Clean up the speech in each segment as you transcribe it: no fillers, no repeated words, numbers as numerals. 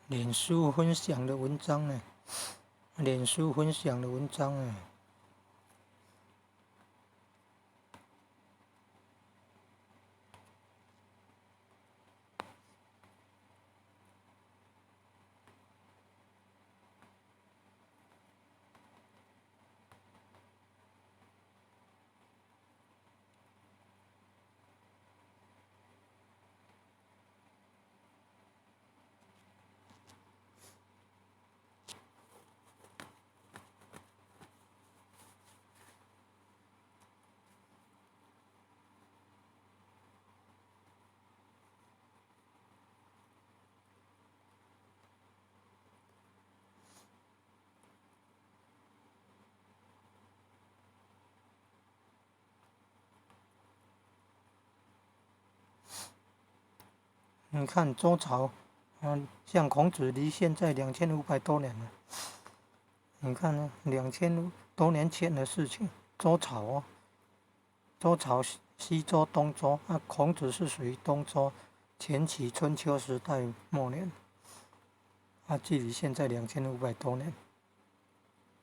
臉書分享的文章呢？臉書分享的文章呢？你看周朝，像孔子離現在2500多年了。你看呢，2000多年前的事情，周朝哦，周朝西周、東周，啊，孔子是屬於東周前期春秋時代末年，啊，距離現在2500多年，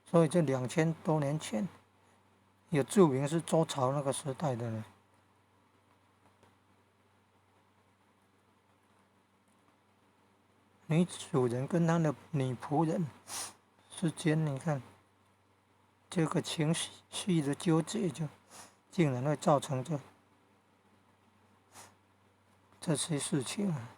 所以這2000多年前有註明是周朝那個時代的呢。女主人跟她的女僕人之間，你看這個情緒的糾結，就竟然會造成這些事情啊。